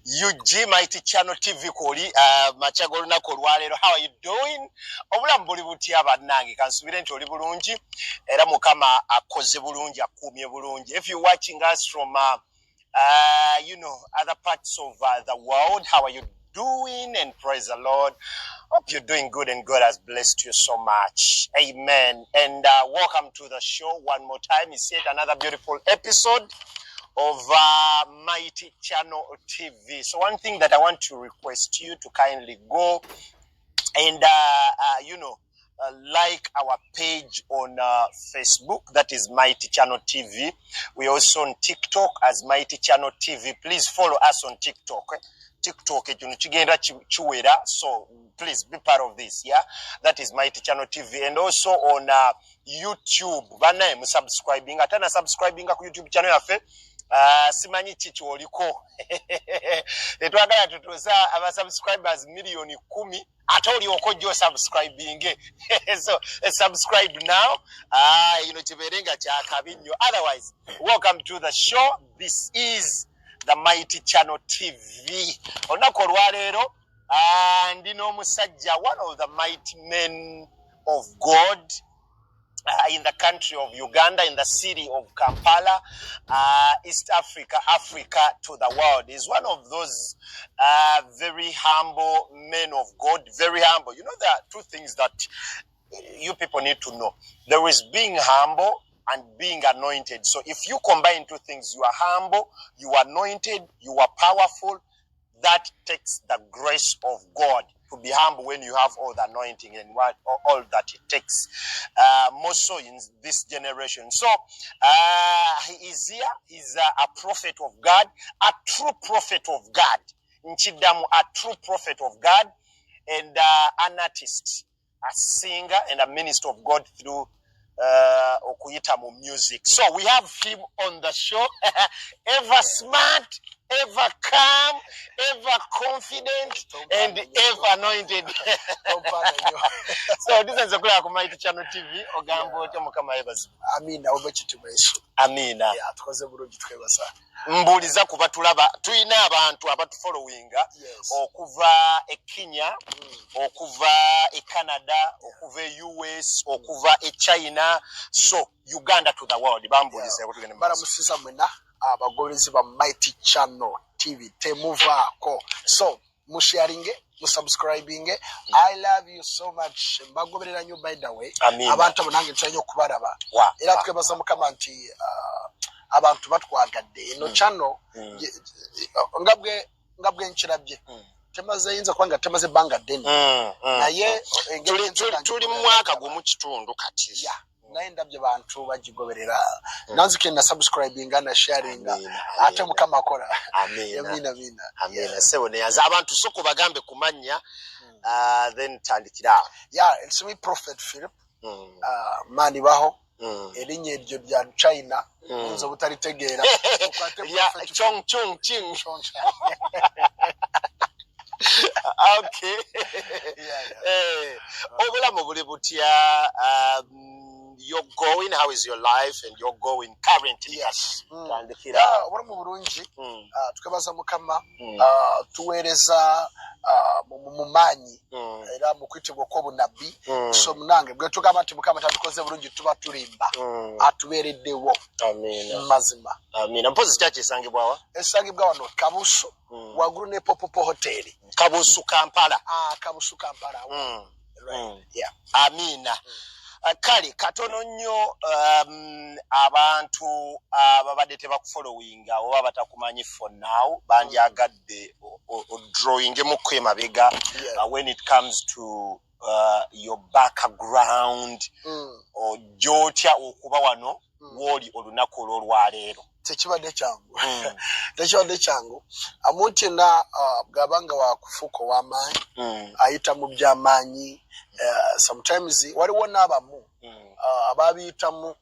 UG Mighty Channel TV kwoli makya g'olunaku olwaleero. How are you doing? Obulamu buli butya bannange? Kansubire nti oli bulungi era Mukama akoze bulungi, akuumye bulungi. If you watching us from other parts of the world, how are you doing? And praise the Lord. Hope you're doing good and God has blessed you so much. Amen. And welcome to the show one more time. It's yet another beautiful episode of Mighty Channel TV. So one thing that I want to request you to kindly go and like our page on Facebook, that is Mighty Channel TV. We also on TikTok as Mighty Channel TV. Please follow us on TikTok, eh? TikTok ekino kigenda kiwera, so please be part of this. Yeah, that is Mighty Channel TV, and also on YouTube. Banaye musubscribing, ate na subscribing ku YouTube channel yaffe. Simanyi ki kyoliko, tetwagala tutuusa abasubscribers 10 million ate olyoka ojja osubscribinge. So subscribe now, kibeere nga kyakabi nnyo. Otherwise, welcome to the show. This is the Mighty Channel TV. Olunaku olwaleero ndi n'omusajja, one of the mighty men of God in the country of Uganda, in the city of Kampala, East Africa, Africa to the world. He's one of those very humble men of God, very humble. You know, there are two things that you people need to know. There is being humble and being anointed. So if you combine two things, you are humble, you are anointed, you are powerful. That takes the grace of God to be humble when you have all the anointing and what all that it takes, more so in this generation. So he is here. He's a prophet of God, a true prophet of God. Nkiddamu, a true prophet of God and an artist, a singer and a minister of God through okuyita mu music. So we have him on the show, ever smart, ever calm, ever confident and ever anointed. So tusanze kulaba ku Mighty Channel TV. Ogamba otya? Mukama yeebazibwe. Amiina, oba ekitiibwa Yesu. Amiina. Yeah, tukoze bulungi, twebasa. Mbuuliza kuba tulaba tulina abantu abatufollowinga okuva e Kenya, okuva e Canada, okuva e US, okuva e China, so Uganda to the world. Bambuulize tugende mu maaso. Balamusiza mwena abagoberezi ba Mighty Channel TV, temuvaako. So musharinge, musubscribinge. I love you so much, mbagoberera nnyo, by the way. Amiina. Abantu abo nange ntera nnyo okubalaba. Era twebaza Mukama nti abantu batwagadde eno channel. Nga bwe nkirabye, temaze, yinza kuba nga temaze ebbanga ddene, naye engeri Tuli mu mwaka gumu kitundu kati. Ya, naye ndabye bantu bagigoberera, nanzike na subscribinga na sharinga. Amiina, ate amiina. Mukama akola. Amiina. Amiina, amiina. Amiina. Sebo, neyaza abantu, soko bagambe kumanya, then tandikira awo. Yeah, it's me, Prophet Philip Mani baho. Erinnya eryo lya China, oyinza obutalitegeera. Okwate Ya Prophet Chong Chung Ching. Chong. Okay. Yeah. Eh, obulamu buli butya? You're going, how is your life and you're going currently? Yes. Tandikira. Yeah, obulamu bulungi. Twebaza Mukama. Tuweereza mu maanyi era mu kuyitibwa okw'obunabbi. So munange, bwe tugamba nti Mukama tatukoze bulungi, tuba tulimba. Atubeereddewo. Amiina. Mazima. Amiina. Mpozi kyakisangibwawa? Esangibwa wano Kabusu, waggulu ne Popopo Hoteri. Kabusu, Kampala. Ah, Kabusu, Kampala. Right. Yeah. Amiina. Kale katono nnyo, abantu ababadde tebakufollowinga oba batakumanyi for now, bandyagadde odrawingemuko emabega when it comes to your background, ojja otya okuba wano wooli olunaku olw'olwaleero? Tekibadde kyangu, tekibadde kyangu. Omuntu yenna bw'aba nga wakufuuka ow'amaanyi, ayita mu byamaanyi. Sometimes waliwo n'abamu ababiyitamu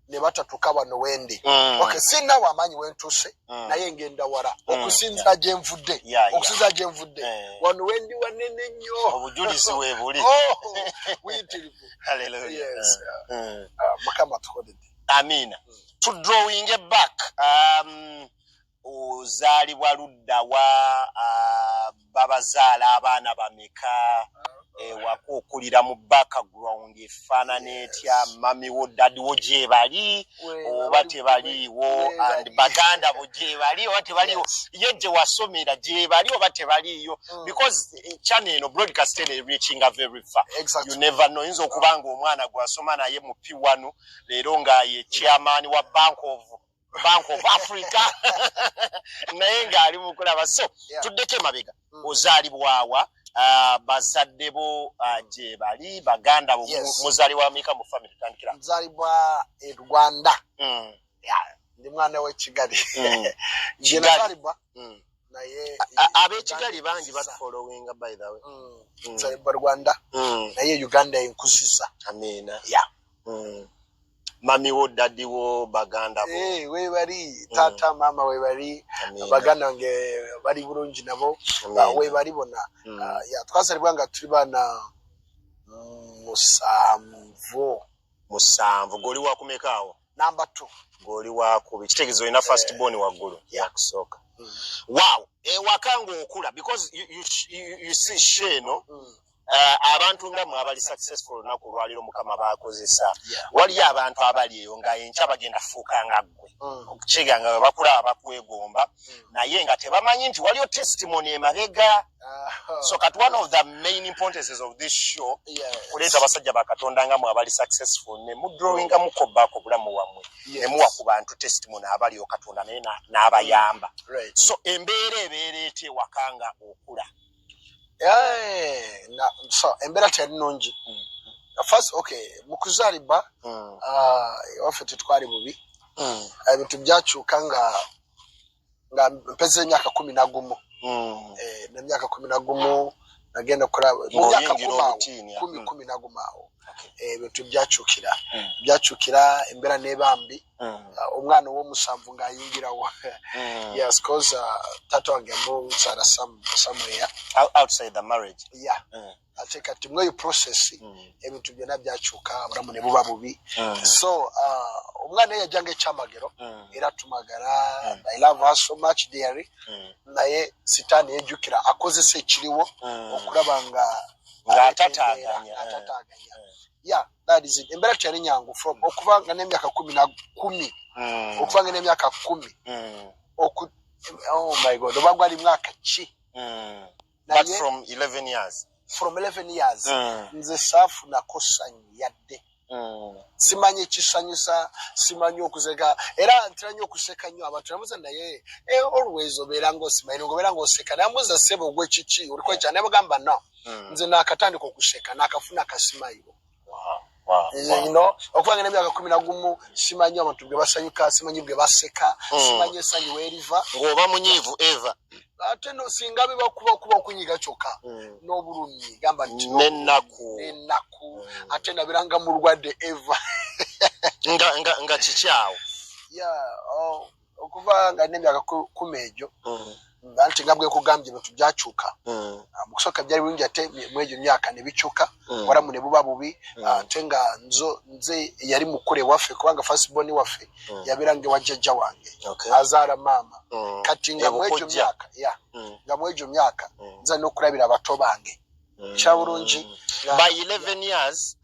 ne batatuka wano wendi. Okay, sinna wamaanyi wentuuse, naye ngenda wala okusinzira gye nvudde. Okusinzira gye nvudde, wano wendi wanene nnyo. Obujulizi weebuli. Oh, buyitirivu. Hallelujah. Yes. Mukama atukoledde. Amiina. To drawing back, Ozaalibwa luddawa? Babazaala abaana bameka? Ewaka okulira mu background efaanana etya? Mummy wo, daddy wo gyebali oba tebaliiwo? And baganda bo gyebali oba tebaliiwo? Ye gye wasomera gyebali oba tebaliiyo? Because channel eno, broadcast eno reachinga very far. You never know, oyinza okuba nga omwana gwasoma naye mu P1 leero nga ye chairman wa Bank of Africa, naye ng'ali mu kulaba. So tuddeko emabega. Ozaalibwawa? Bazadde bo gye bali? Baganda bo? Muzaalibwa meka mu family? Tandikira. Nzaalibwa e Rwanda. Ndi mwana w'e Kigali. Gye nazaalibwa. Naye Ab'ekigali bangi batufollowinga, by the way. Nzaalibwa Rwanda, naye Uganda enkuziza. Amiina. Yeah. Mummy wo, daddy wo, baganda bo? Eh, webali taata, maama webali, baganda bange bali bulungi nabo. Webali bonna. Yeah, twazaalibwa nga tuli baana 7. 7. Goli wakumekaawo? Number 2. Goli wakubi, kitegeeza olina first born waggulu yakusooka. Wow, ewaka ng'okula, because you see sheeno, abantu nga mwe abali successful olunaku olwaliro Mukama bakozesa. Waliyo abantu abali eyo nga enkya bagenda fuuka nga ggwe, okukiga nga bwe bakulaba bakwegomba, naye nga tebamanyi nti waliyo testimony emabega. So kati one of the main importances of this show kuleeta abasajja ba Katonda nga mwe abali successful ne mudrawingamuko back obulamu bwammwe, ne muwa ku bantu testimony abaliyo Katonda naye n'abayamba. So embeera ebeera etya ewaka nga okula? Eh, so embeera teyali nnungi. First, okay, mu kuzaalibwa, ewaffe tetwali bubi. Ebintu byakyuka nga mpeza emyaka 11. Eh, nemyaka 11 nagenda okukola mu myaka Ng'oyingira 10 awo, obutiini, 10, 11 awo. Eh, ebintu byakyukira, embeera n'ebambi. Omwana ow'omusanvu ng'ayingirawo. Yes, 'cause taata wange yamuzaala somewhere Outside the marriage. Yeah. Ate kati mweyo process, ebintu byonna byakyuka, obulamu ne buba bubi. So omwana ye yajjanga ekyamagero, era tumagala. I love her so much dearly. Naye sitaani yejjukira akozesa ekiriwo okulaba nga Ng'atataaganya. Atataaganya. Yeah, that is it. Embeera teyali nyangu from okuva nga n'emyaka kumi na kumi, okuva nga n'emyaka 10, oh my God, oba gwali mwaka ki? But Naye from 11 years. From 11 years, nze saafunako ssanyu yadde. Simanyi ekisanyusa, simanyi okuseka, era ntera nnyo okuseka nnyo. Abantu namuza naye, eh, always obeera ngaosimanyi, obeera ngaoseka. Nambuza, "Ssebo, gwe kiki oliko ekya?" Nebagamba, "No, nze nakatandika okuseka nakafuna akasimayiro." Okuva nga n'emyaka 11 simanyi abantu bwe basanyuka, simanyi bwe baseka, simanyi essanyu weeriva. Ng'oba munyiivu eva. Ate no singa bibakuba kuba okunyiga kyokka, n'obulumi gamba nti N'ennaku. N'ennaku. Ate nabiranga mulwadde eva. Nga kikyawo? Yeah, oh, okuva nga n'emyaka 10 egyo, anti nga bwekugambye ebintu byakyuka. Ah, mu kusooka byali bulungi, ate mu egyo myaka ne bikyuka, obulamu ne buba bubi. Ate nga nzo nze yali mukulu ewaffe, kubanga firstborn waffe yabeeranga ewa jjajja wange azaala maama. Kati nga mu egyo Ebukojja. myaka, yeah, nga mu egyo myaka nza n'okulabira abato bange kya bulungi By 11 years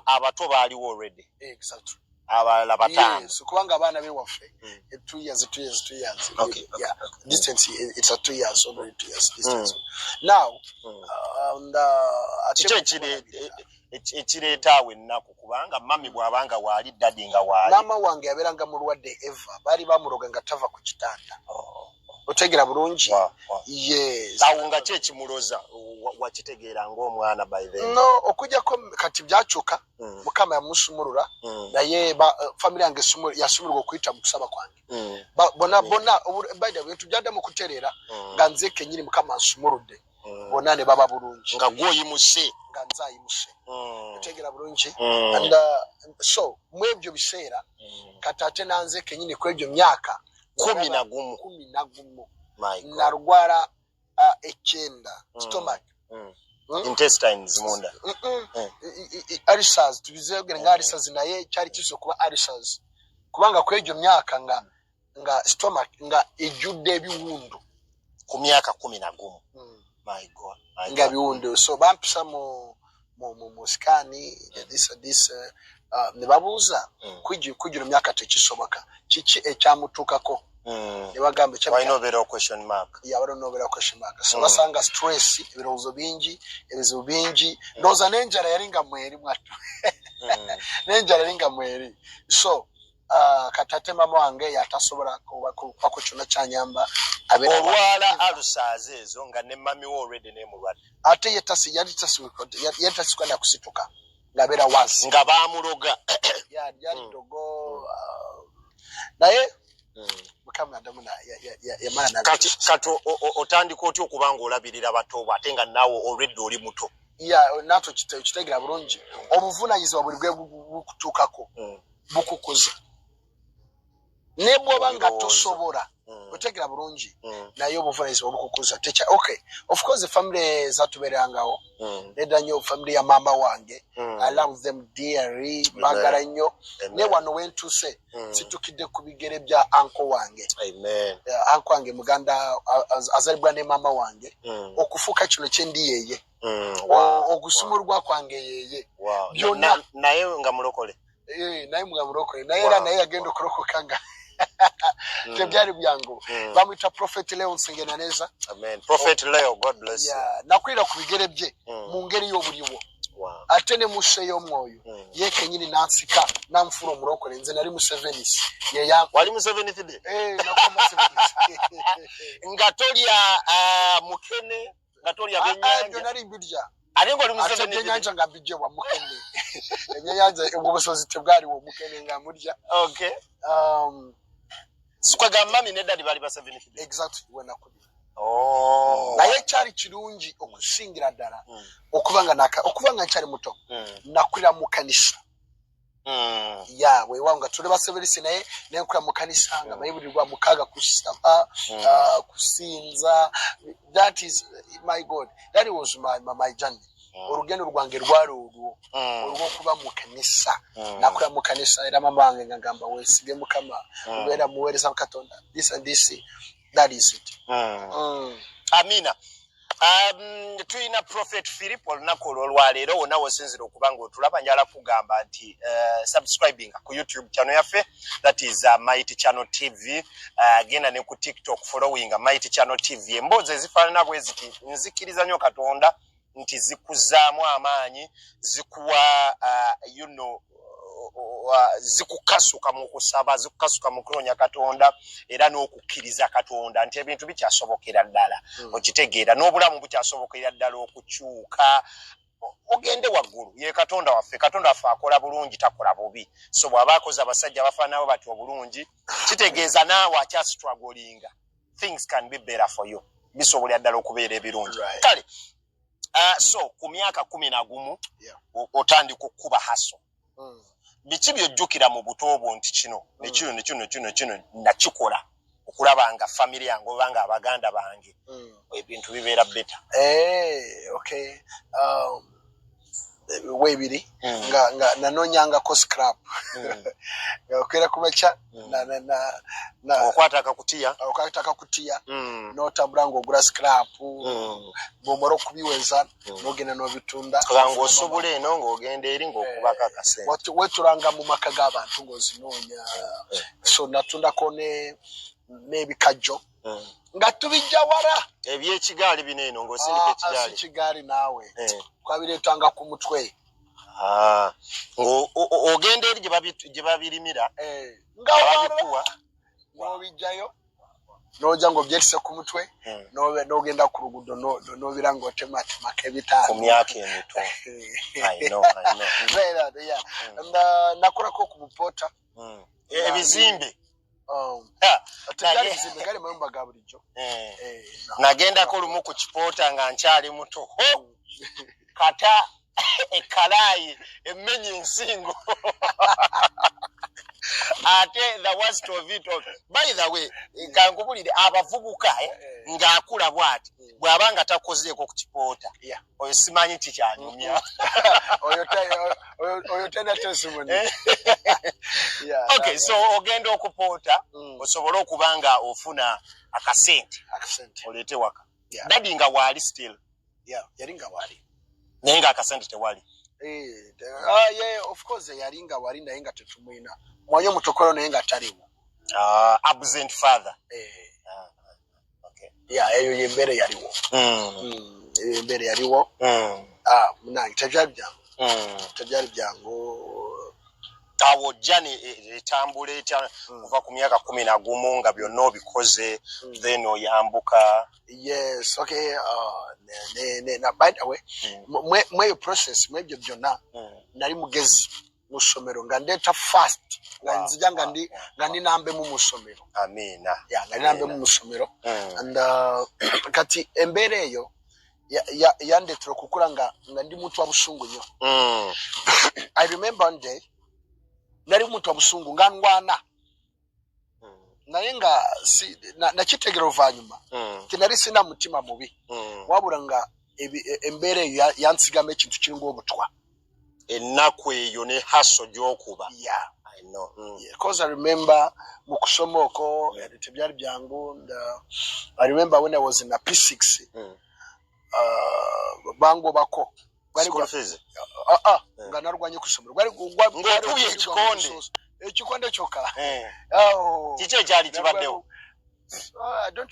abato baaliwo already? Exactly. Abalala bataano? Yes, kubanga abaana bewaffe, 2 years, 2 years, 2 years. Yeah, distance, it's a 2 years already, 2 years distance now. And ate Kiki ekireeta awo ennaku? Kubanga mummy bw'abanga waali, daddy nga waali. Maama wange yabeeranga mulwadde eva, baali bamuloga nga tava ku kitanda. Otegera bulungi? Yes. Awo nga ki ekimuloza wakitegeera ng'omwana by then? No, okujjako kati byakyuka. Mukama yamusumulula. Naye family yange yasumululwa okuyita mu kusaba kwange. Bonna bonna by the way, ebintu byaddamu okutereera nga nze kennyini Mukama nsumuludde, bonna ne baba bulungi. Nga gwoyimuse. Nga nze ayimuse. Otegera bulungi? And so mu ebyo biseera, kati ate nanze kennyini ku egyo myaka 11. 11, My God. nalwala ekyenda, stomach. Intestines munda. Mm-mm. Eh. Ulcers, tubizegere nga ulcers, naye kyali kisobola okuba ulcers, kubanga ku egyo myaka nga Nga stomach nga ejjudde ebiwundu. Ku myaka 11? My God, my Nga God. biwundu. So bampisa mu scan, this ne babuuza, kugino myaka tekisoboka, kiki ekyamutuukako? Ne bagamba Walina obeerawo question mark. Yabadde nobeera question mark. So basanga stress, ebirowoozo bingi, ebizibu bingi, ndowooza n'enjala yali nga mweri mwattu, n'enjala yali nga mweri. So kati ate mama wange yatasobola kubako kyonna kyanyamba, abeera Olwala ulcers ezo nga ne mami wo already nemulwadde. Ate ye yali tasikuka nakusituka, ng'abeera wansi. Nga bamuloga. Yali ddogo, naye Mukama adamu yamala Kati otandika otya okuba nga olabirira bato bo ate nga naawe already oli muto? Ya, natwe kitegeera bulungi, obuvunanyizibwa buli gwe bukutuukako bukukuza, ne bw'oba nga Ebirowoozo. tosobola. Otegeera bulungi, naye obuvunanyizibwa bukukuza. Techa, okay, of course family zatubeerangawo nedda nnyo, family ya maama wange. I love them dearly, baagala nnyo. Ne wano wentuuse, situkidde ku bigere bya uncle wange. Amen. Uncle wange muganda, azalibwa ne maama wange. Okufuuka kino kyendi yeeye. Okusumululwa kwange yeeye. Byonna. Naye nga mulokole? Eh, naye nga mulokole, naye era naye yagenda okulokoka nga tebyali byangu. Bamwita Prophet Leo Nsengenaneza. Amen. Prophet Leo, God bless you. Yeah, nakulira ku bigere bye mu ngeri y'obuliwo, ate ne musse y'omwoyo. Ye kenyini nansika nanfuula omulokole. Nze nali Musevenisi yeya. Wali Seventh Day? Eh, nakoma Sevenisi. Nga tolya mukene, nga tolya Ah, ah, byennyanja? Byo nali mbirya. Ate nga oli mu Ate Seventh Day? ebyennyanja nga mbijje wa mukene. Ebyennyanja, obwo busozi tebwaliwo, omukene nga mulya. Sikwega mami ne daddy bali ba Seventh Day? Exactly, wenakulira. Oh. Naye kyali kirungi okusingira ddala okuba nga nkyali muto, nakulira mu kanisa. Ya, weewaawo nga tuli baseverisi, naye nenkulira mu kanisa nga bayibulirwa mukaaga kusaba, kusinza. That is my God, that was my journey. Olugendo lwange lwali olwo olwokuba mu kanisa. Nakulira mu kanisa, era mama wange nga ngamba, "Weesige Mukama, obeera muweereza Katonda," this and this, that is it. Amina. Tulina Prophet Philip olunaku olwo olwaleero. Wonna wosinzira okuba nga otulaba, njala kugamba nti subscribing ku YouTube channel yaffe, that is Mighty Channel TV. Genda ne ku TikTok, following Mighty Channel TV. Emboozi ezifaanana bwe ziti, nzikiriza nnyo Katonda nti zikuzaamu amaanyi, zikuwa zikukasuka mu kusaba, zikukasuka mu kunoonya Katonda era n'okukkiriza Katonda nti ebintu bikyasobokera ddala. Okitegeera, n'obulamu bukyasobokera ddala okukyuka ogende waggulu. Ye Katonda waffe, Katonda waffe akola bulungi, takola bubi. So bw'aba akoze abasajja abafaananawo bati obulungi, kitegeeza naawe akyastrugglinga, things can be better for you, bisobolera ddala okubeera ebirungi. Kale, so ku myaka 11 otandika okukuba hustle. Biki byojjukira mu buto bwo nti kino nekino nekino nekino nekino nakikola okulaba nga famire yange oba nga abaganda bange ebintu bibeera better? Eh, okay, weebiri nga nanoonyangako scrap, nga okeera ku makya na Okwata akakutiya. Okwata akakutiya, n'otambula ng'ogula scrap. Bw'omala okubiweza, n'ogenda n'obitunda. Nga ng'osobola eno ng'ogenda eri ng'okubako akasente. Wetulanga mu maka g'abantu ng'ozinoonya. So natundako n'ebikajjo nga tubijja wala. Ebyekigaali bino eno ng'osindika Ah, ekigaali? Si kigaali naawe. Eh. Twabireetanga ku mutwe. Ah, ng'ogenda eri gye babirimira, Eh, nga nga wala babikuwa. N'obijjayo n'ojja ng'obyetise ku mutwe, n'ogenda ku luguudo n'obira ng'otematemako Ku ebitaano. myaka emito. I know, I know. Right, yeah. And nakolako ku bupota. Ebizimbe. Ah, Tebyali bizimbe, gali mayumba ga bulijjo. Eh. Eh, Nagendako lumu ku kipoota nga nkyali muto. Ho! Kata ekkalaayi emmenya ensingo. Ate the worst of it all, by the way, kankubulire, abavubuka, ng'akula bw'ati, bw'aba nga takozeeko ku kipoota, oyo simanyi kikyanyumya. Oyo tena testimony. Okay, so ogenda okupoota osobole okuba nga ofuna akasente Akasente. oleete waka. Yeah. Daddy nga waali still? Yeah, yali nga wali. Naye nga akasente tewali. Ah, yeah, of course yali nga wali, naye nga tetumwina mwanyi omutokolo, naye nga taliwo. Ah, absent father. Eh, Ah, okay. yeah, eyo yembeera yaliwo. Eyo embeera yaliwo. Ah, munange, tebyali byangu. Tebyali byangu. Awo jani etambula etya kuva ku myaka 11 nga byonna obikoze, then oyambuka? Yes, okay. Ne, by the way, mweyo process, mwebyo byonna, nali mugezi mu ssomero, nga ndeeta first, nga nzija nga ndi nga ndi nambemu mu ssomero. Amiina. Yeah, nga ndi nambemu mu ssomero. And kati embeera eyo yandeetera okukula nga ndi muntu wa busungu nnyo. I remember one day nali muntu wa busungu, nga ndwana, naye nga nakitegera oluvannyuma tinali sina mutima mubi, wabula nga embeera eyo yansigamu ekintu kiringa obutwa. Ennaku eyo ne hustle gy'okuba. Yeah. I know. Yeah, 'cause I remember mu kusoma okwo tebyali byangu. And I remember when I was in a P6, bangobako. School fees? Ah, ah, nga narwanye ku ssomero. Ng'okubye ekikonde. Ekikonde kyokka. Eh. Oh. Kiki ekyali kibaddewo? I don't